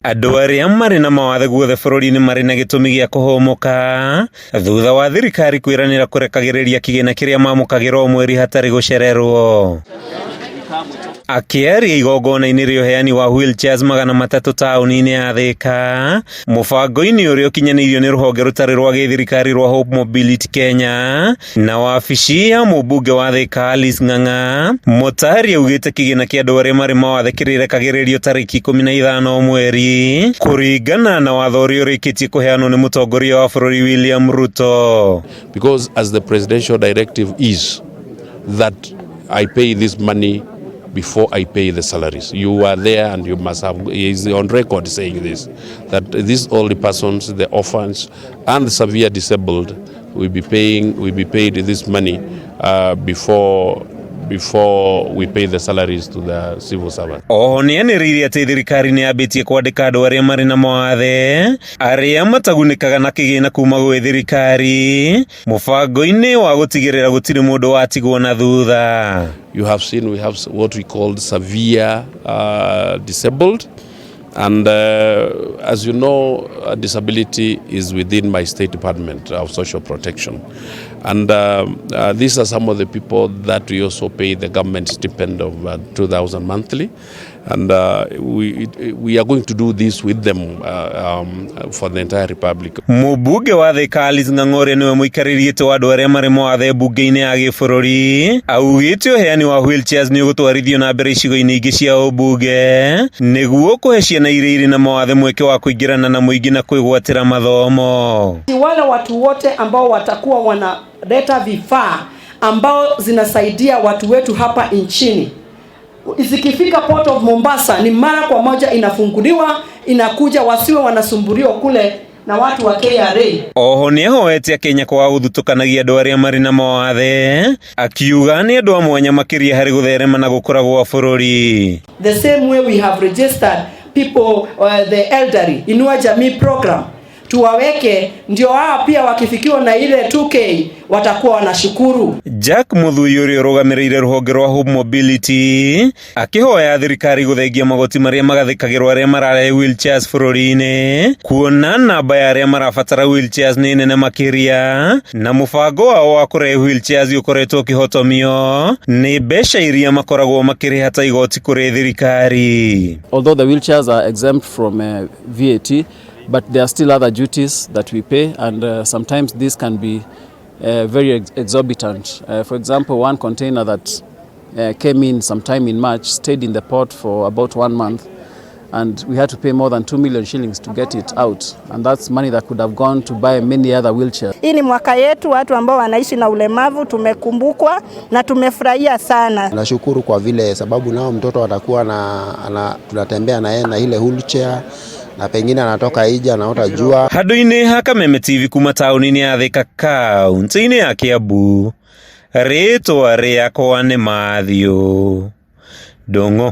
Andũ arĩa marĩ na mawathe guothe bũrũri-inĩ marĩ na gĩtũmi gĩa kũhũmũka thutha wa thirikari kwĩranĩra kũrekagĩrĩria kĩgĩna kĩrĩa mamũkagĩra o mweri hatarĩ gũcererwo. Akĩaria igongona-inĩ rĩa ũheani wa wheelchairs 300 taũni-inĩ ya Thika, mũbango-inĩ ũrĩa ũkinyanĩirio nĩ rũhonge rũtarĩ rwa gĩthirikari rwa Hope Mobility Kenya na wabici ya mũmbunge wa Thika Alice Ng'ang'a, Mũtari augĩte kĩgĩna kĩa andũ arĩa marĩ mawathe kĩrĩrekagĩrĩrio tarĩki 15 mweri kũringana na watho ũrĩa ũrĩkĩtie kũheanwo nĩ mũtongoria wa bũrũri William Ruto. Because as the presidential directive is that I pay this money before I pay the salaries. You are there and you must have, he is on record saying this, that these old persons, the orphans and the severe disabled will be paid this money before we pay the salaries to the civil servants. Oho nĩanĩrĩire atĩ thirikari nĩ yambĩtie kwandĩka andũ arĩa marĩ na mawathe arĩa matagunĩkaga na kĩgĩna kuma gwĩ thirikari mũbango-inĩ wa gũtigĩrĩra gũtirĩ mũndũ watigwo na thutha. You have seen we have what we call severe disabled, and as you know, disability is within my State Department of Social Protection, and these are some of the people that we also pay the government stipend of 2,000 monthly, and we are going to do this with them for the entire republic. Mũmbunge wa Thika Alice Ng'ang'a ũrĩa nĩwe mũikarĩri gĩtĩ wa andũ arĩa marĩ mawathe mbunge-inĩ ya gĩbũrũri augĩte ũheani wa wheelchairs nĩ ũgũtwarithio na mbere icigo-inĩ ingĩ cia ũmbunge nĩguo kũhe ciana iria irĩ na mawathe mweke wa kũingĩrana na mũingĩ na kwĩgwatĩra mathomo. Wale watu wote ambao watakuwa wanaleta vifaa ambao zinasaidia watu wetu hapa nchini, zikifika Port of Mombasa ni mara kwa moja inafunguliwa, inakuja, wasiwe wanasumbuliwa kule na watu wa KRA. Oho nĩ ahoete Akenya kwaga gũthutũkanagia andũ arĩa marĩ na mawathe akiuga nĩ andũ a mwanya makĩria harĩ gũtherema na gũkũra gwa bũrũri. The same way we have registered people, the elderly, Inua Jamii program, tuwaweke ndio hawa pia wakifikiwa na ile 2K watakuwa wanashukuru. Jack Muthui ũrĩa ũrũgamĩrĩire rũhonge rwa Hope Mobility akĩhoya thirikari gũthengia magoti marĩa magathĩkagĩrwo arĩa mararehe wheelchairs bũrũri-inĩ kuona namba ya arĩa marabatara wheelchairs nĩ nene makĩria na mũbango wao wa kũrehe wheelchairs ũkoretwo ũkĩhotomio nĩ mbeca iria makoragwo makĩrĩha ta igoti kũrĩ thirikari. Although the wheelchairs are exempt from VAT, but there are still other duties that we pay, and sometimes this can be very exorbitant. For example, one container that came in sometime in March stayed in the port for about 1 month, and we had to pay more than 2 million shillings to get it out, and that's money that could have gone to buy many other wheelchairs. Hii ni mwaka yetu, watu ambao wanaishi na ulemavu tumekumbukwa na tumefurahia sana. Nashukuru kwa vile sababu nao mtoto atakuwa na tunatembea na yeye na ile wheelchair na pengine anatoka nje anaota jua. Handũ-inĩ ha Kameme TV kuma taũni-inĩ ya Thika kaunti-inĩ ya Kiambu, rĩtwa rĩakwa nĩ Matthew Ndung'u.